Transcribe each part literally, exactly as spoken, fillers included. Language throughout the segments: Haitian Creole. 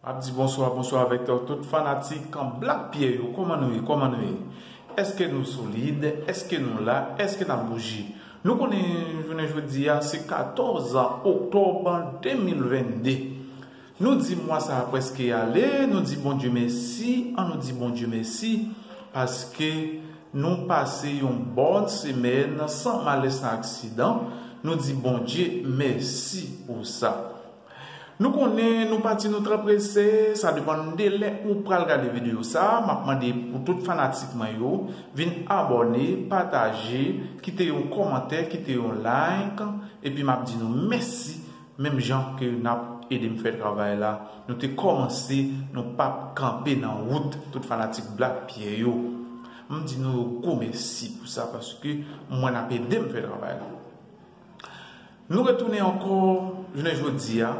Ap di bonswa, bonswa avèk tout fanatik Black Pierre yo. Kòman nou ye? Kòman nou ye? Èske nou solid? Èske nou la? Èske n ap bouje? Nou konnen jounen jodi a se katòz oktòb de mil vennde. Nou di mwa sa a prèske ale, nou di Bondye mèsi, an nou di Bondye mèsi, paske nou pase yon bòn semèn san malè, san aksidan. Nou di Bondye mèsi pou sa. Nou konnen nou pati nou trè prese, sa depann de lè ou pral gade videyo sa a. M ap mande pou tout fanatik mwen yo vin abòne, pataje, kite yon kòmantè, kite yon like, epi m ap di nou mèsi, menm jan ke n ap ede m fè travay la. Nou te kòmanse, nou p ap kanpe nan wout, tout fanatik Black Pierre yo. M di nou gwo mèsi pou sa, paske mwen n ap ede m fè travay la. Nou retounen ankò jounen jodi a,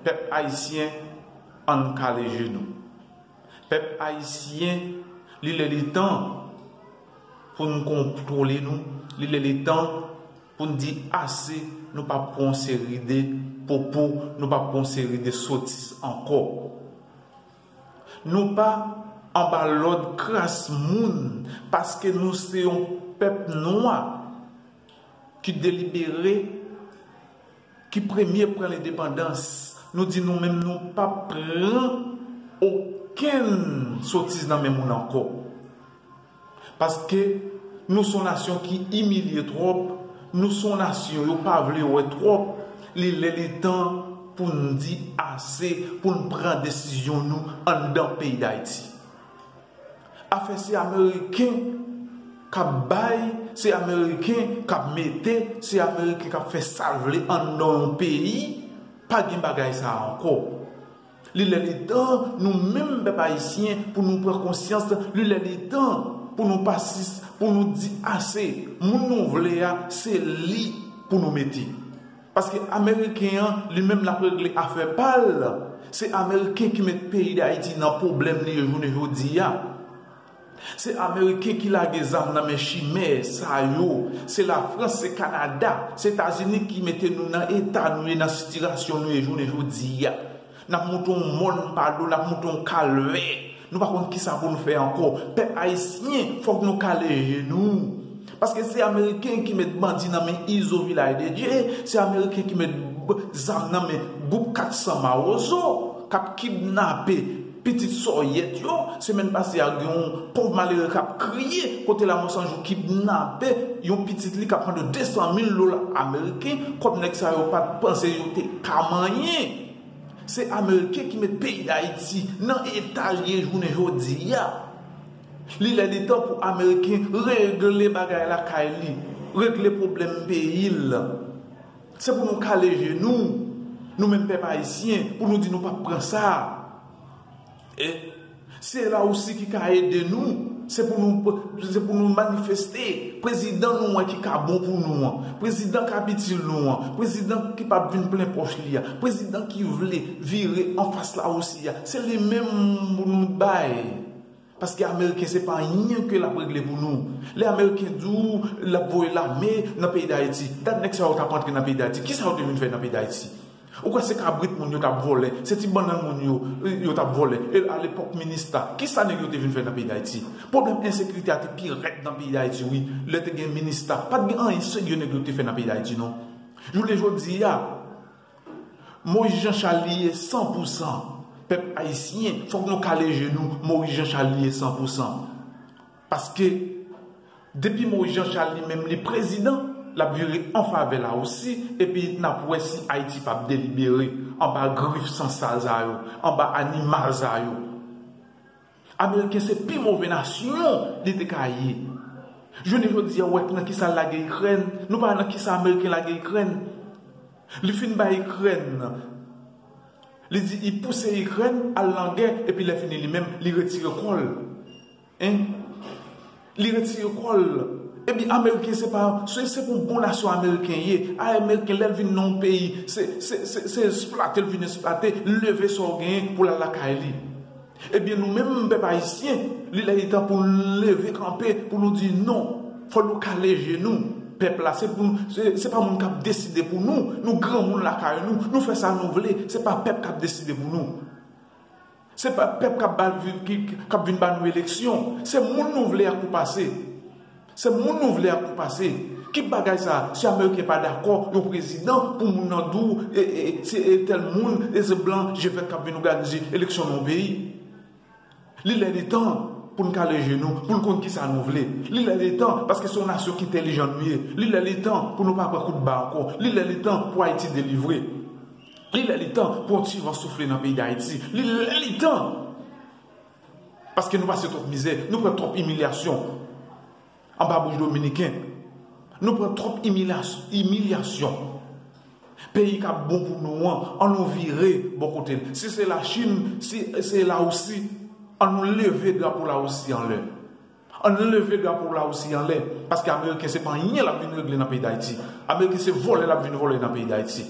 pèp ayisyen, ann kale je nou. Pèp ayisyen, li lè li tan pou n kontwole nou, li lè li tan pou n di ase, nou p ap pran yon seri de pwopo, nou p ap pran yon seri de sotiz ankò. Nou pa anba lòd kras moun, paske nou se yon pèp nwa ki delibere, ki premye pran lendepandans. Nou di nou menm nou p ap pran okenn sotiz nan men moun ankò. Paske nou se yon nasyon ki imilye twòp, nou se yon nasyon yo pa vle wè twòp, li lè li tan pou n di ase, pou n pran desizyon nou anndan peyi Dayiti. Afè se Ameriken k ap bay, se Ameriken k ap mete, se Ameriken k ap fè sa l vle anndan yon peyi, pa gen bagay sa a ankò. Li lè li tan nou menm pèp ayisyen pou nou pran konsyans, li lè li tan pou nou pa sis, pou nou di ase. Moun nou vle a, se li pou nou mete. Paske Ameriken an, li menm l ap regle afè pa l. Se Ameriken ki met peyi Dayiti nan pwoblèm li ye jounen jodi a. Se Ameriken ki lage zam nan men chimè sa yo. Se Lafrans, se Kanada, se Etazini ki mete nou nan eta nou ye, nan sitiyasyon nou ye jounen jodi a. N ap monte yon mòn pa dlo, n ap monte yon kalvè. Nou pa konn kisa pou nou fè ankò. Pèp ayisyen, fòk nou kale je nou. Paske se Ameriken ki met bandi nan men Izo Vilaj de Dye, se Ameriken ki met b- zam nan men gwoup kat san Mawozo k ap kidnape pitit sòyèt yo. Semèn pase a, gen yon pòv malere k ap kriye kote Lamò San Jou kidnape yon pitit li k ap mande de san mil dola ameriken, kòb nèg sa yo pa t panse yo te ka manyen. Se Ameriken ki met peyi Dayiti nan eta l ye jounen jodi a. Li lè li tan pou Ameriken regle bagay lakay li, regle pwoblèm peyi l. Se pou nou kale je nou, nou menm pèp ayisyen, pou nou di nou p ap pran sa. E se la osi ki ka ede nou, se pou nou, se pou nou manifeste. Prezidan nou an ki ka bon pou nou an, prezidan k ap itil nou an, prezidan ki p ap vin plen pòch li a, prezidan ki vle vire anfas la osi a, se li menm pou nou bay. Paske Ameriken se pa anyen ke l ap regle pou nou. Lè Ameriken di w l ap voye lame nan peyi Dayiti, dat nèg sa yo t ap antre nan peyi Dayiti? Kisa yo te vin fè nan peyi Dayiti? Ou kwè se kabrit moun yo t ap vòlè, se ti bannann moun yo, yo t ap vòlè, e alepòk Minista, kisa nèg yo te vin fè nan peyi Dayiti? Pwoblèm ensekirite a te pi rèd nan peyi Dayiti, wi. Lè te gen Minista, pa t gen anyen serye nèg yo te fè nan peyi Dayiti, non. Jounen jodi a, Moyiz Jan Chal li ye san pou san. Pèp ayisyen, fòk nou kale je nou, Moyiz Jan Chal li ye san pou san. Paske depi Moyiz Jan Chal li menm li prezidan, l ap vire an favè la osi, epi n ap wè si Ayiti p ap delibere anba grif sansal sa yo, anba animal sa yo. Ameriken se pi move nasyon li te ka ye. Jounen jodi a, ou wè nan kisa l lage Ikrèn? Nou pa wè nan kisa Ameriken lage Ikrèn? Li fin bay Ikrèn. Li di, li pouse Ikrèn al nan gè, epi lè fini li menm, li retire kò l. Hein? Li retire kò l. Epi Ameriken se pa, se, se pou bon nasyon Ameriken ye. Ameriken, lè l vin nan yon peyi, se, se, se, se eksplwate l vin eksplwate, leve sa w genyen pou l al lakay li. Ebyen, nou menm, pèp ayisyen, li lè li tan pou n leve kanpe, pou nou di non. Fò nou kale je nou. Pèp la, se pou nou, se, se pa moun k ap deside pou nou. Nou granmoun lakay nou, nou fè sa nou vle. Se pa pèp k ap deside pou nou. Se pa pèp k ap ba l vin, ki, k ap vin ba nou eleksyon. Se moun nou vle a pou pase. Se moun nou vle a pou pase. Ki bagay sa? Si Ameriken pa dakò, yon prezidan pou moun nan di w, e, e, se e tèl moun, e se blan, je vèt k ap vin òganize eleksyon nan yon peyi. Li lè li tan pou n kale je nou, pou n konn kisa nou vle. Li lè li tan, paske se yon nasyon ki entèlijan nou ye. Li lè li tan pou nou pa pran kout ba ankò. Li lè li tan pou Ayiti delivre. Li lè li tan pou yon ti van soufle nan peyi Dayiti. Li lè li tan. Paske nou pase twòp mizè, nou pran twòp imilyasyon anba bouch dominiken. Nou pran twòp imilyas-, imilyasyon. Peyi k ap bon pou nou an, ann nou vire bò kote l. Si se Lachin, si se Lawousi, ann nou leve drapo Lawousi anlè. Ann leve drapo Lawousi anlè. Paske Ameriken se pa anyen l ap vin regle nan peyi Dayiti. Ameriken se vòlè l ap vin vòlè nan peyi Dayiti.